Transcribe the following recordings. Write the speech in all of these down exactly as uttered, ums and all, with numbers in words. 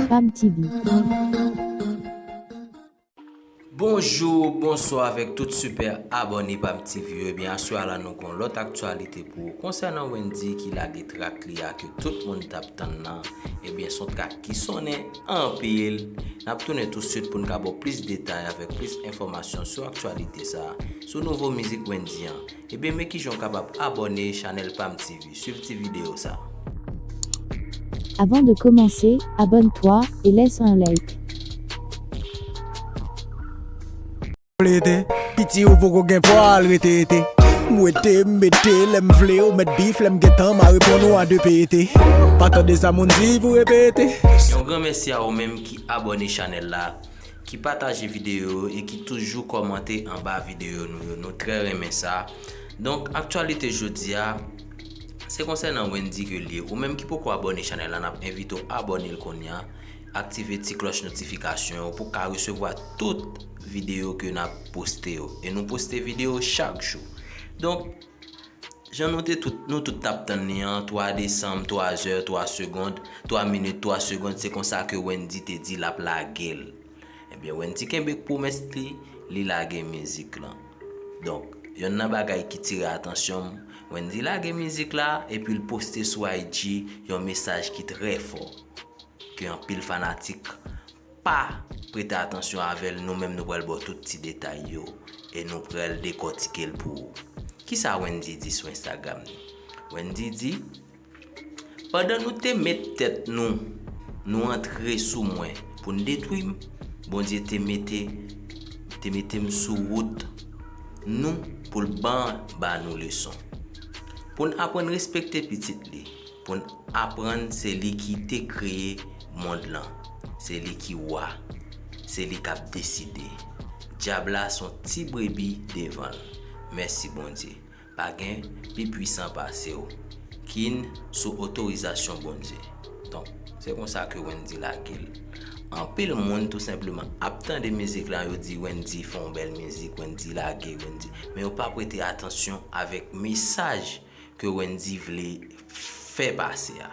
Pam T V. Bonjou, bonswa avèk tout sipè abòne Pam T V yo. Ebyen, aswè a la nou gen yon lòt aktyalite pou ou konsènan Wendyy ki lage trak li a ke tout moun t ap tann nan. Ebyen, se yon trak ki sonnen anpil. N ap tounen tousuit pou n ka ba w plis detay avèk plis enfòmasyon sou aktyalite sa a, sou nouvo mizik Wendyy an. Ebyen, men kijan w kapab abòne chanèl Pam T V. Suiv ti videyo sa. Avant de commencer, abonne-toi et laisse un like. Plete. Piti ou poko gen vwa al rete ete. M wete, m mete, lè m vle, ou mèt bif, lè m gentan, m a reponn ou a de pete. Pa tande sa moun di pou repete. Yon gran mèsi a ou menm ki abòne chanèl la, ki pataje videyo yo e ki toujou kòmante anba videyo nou yo. Nou trè renmen sa. Donk, aktyalite jodi a, se konsènan Wendyy ke l ye. Ou menm ki poko abòne chanèl la, n ap envite w abòne l kounye a. Aktive ti klòch notifikasyon yo pou w ka resevwa tout videyo ke n ap poste yo. E nou poste videyo chak jou. Donk, jan nou te tout, nou tout t ap tann li an, twa desanm, twa zè, twa segond, twa minit, twa segond, se konsa ke Wendyy te di l ap lage l. Ebyen, Wendyy kenbe pwomès li, li lage mizik lan. Donk, yonn nan bagay ki tire atansyon m, Wendyy lage mizik la, epi l poste sou I G yon mesaj ki trè fò, ke anpil fanatik pa prete atansyon avè l, nou menm nou pral ba w tout ti detay yo, e nou pral dekòtike l pou ou. Kisa Wendyy di sou Instagram li? Wendyy di, pandan nou te met tèt nou, nou antre sou mwen pou n detwi m, Bondye te mete, te mete m sou wout nou pou l ban, ba nou leson. Pou n aprann respekte pitit li, pou n aprann se li ki te kreye mond lan, se li ki wa, se li k ap deside. Dyab la s on ti brebi devan l. Mèsi Bondye. Pa gen pi pwisan pase w. Kin sou otorizasyon Bondye. Donk, se konsa ke Wendyy lage l. Anpil moun tou senpleman ap tande mizik la, yo di Wendyy fè yon bèl mizik, Wendyy lage, Wendyy. Men yo pa prete atansyon avèk mesaj ke Wendyy vle fè pase a.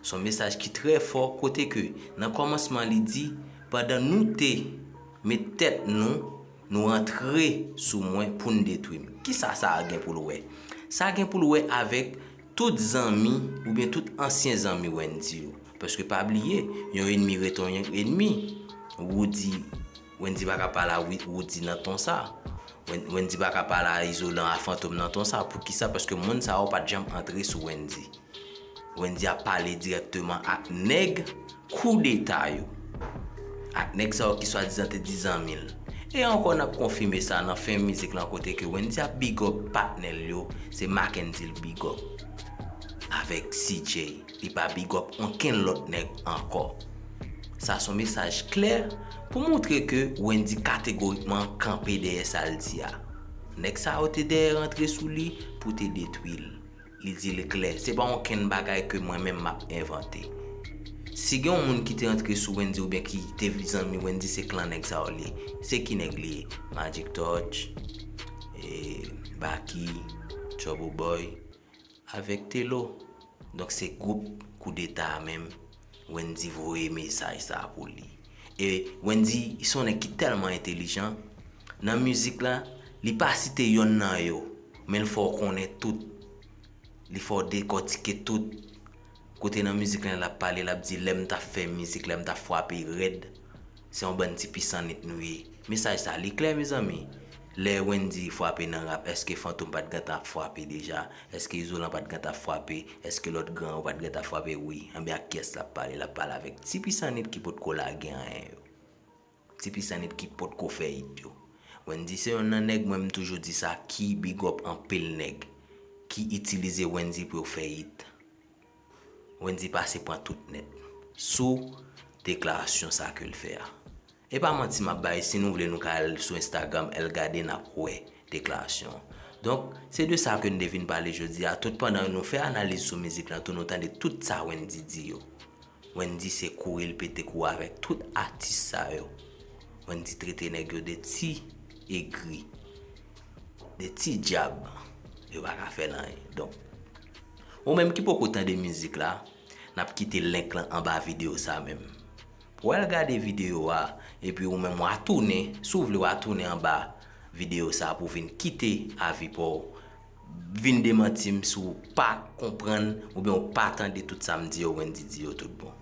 S on mesaj ki trè fò, kote ke nan kòmansman li di, pandan nou te met tèt nou, nou antre sou mwen pou n detwi m. Kisa sa a gen pou l wè? Sa gen pou l wè avèk tout zanmi oubyen tout ansyen zanmi Wendyy yo. Paske pa bliye, yon enmi rete yon enmi. Roody, Wendyy pa ka pale a Wi-, Roody nan ton sa. Wen-, Wendyy pa ka pale a Izolan, a Fantom nan ton sa. Poukisa? Paske moun sa yo pa t janm antre sou Wendyy. Wendyy ap pale dirèkteman ak nèg koudeta yo, ak nèg sa yo ki swadizan te di zanmi l. E ankò n ap konfime sa nan fen mizik lan kote ke Wendyy ap big up patnè l yo, se Mackendy l big up avèk C J. Li pa big up onkenn lòt nèg ankò. Sa s on mesaj klè pou montre ke Wendyy kategorikman kanpe dèyè sa l di a. Nèg sa yo te dèyè rantre sou li pou te detwi l. Li di l klè, se pa onkenn bagay ke mwen menm m ap envante. Si gen yon moun ki te rantre sou Wendyy oubyen ki te zanmi Wendyy, se klan nèg sa yo li ye. Se ki nèg li ye? Magic Touch, e, Baky, Trouble Boy, avèk Telo. Donk se gwoup koudeta a menm, Wendyy voye mesaj sa a pou li. E Wendyy se yon nèg ki tèlman entelijan. Nan mizik la, li pa site yonn nan yo, men l fè w konnen tout. Li fè w dekòtike tout. Kote nan mizik lan l ap pale, l ap di, lè m t ap fè mizik, lè m t ap frape rèd, se yon bann ti pisannit nou ye. Mesaj sa, li klè, mezanmi. Lè Wendyy frape nan rap, èske Fantom pa t gentan ap frape deja? Èske Izolan pa t gentan ap frape? Èske lòt gran yo pa t gentan ap frape? Wi. Anben ak kiyès l ap pale? L ap pale avèk ti pisannit ki potko lage anyen yo. Ti pisannit ki potko fè it yo. Wendyy se yonn nan nèg, mwen m toujou di sa, ki big up anpil nèg ki itilize Wendyy pou yo fè it. Wendyy pase pran tout nèt sou deklarasyon sa ke l fè a. E pa manti m ap bay, si nou vle nou ka al sou Instagram, al gade n ap wè deklarasyon an. Donk, se de sa ke n te vin pale jodi a, tout pandan nou fè analiz sou mizik lan tou, nou tande tout sa Wendyy di yo. Wendyy se kouri l pete kou avèk tout atis sa yo. Wendyy trete nèg yo de ti egri, de ti dyab. Yo pa ka fè l anyen. Donk, ou menm ki poko tande mizik la, n ap kite link lan anba videyo sa menm. W al gade videyo a, epi ou menm w a tounen, si w vle w a tounen anba videyo sa pou vin kite avi pa w. Vin demanti m si w pa konprann oubyen w pa tande tout sa m di yo, Wendy di yo tout bon.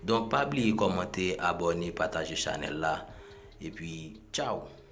Donk, pa bliye kòmante, abòne, pataje chanèl la, epi tchaw!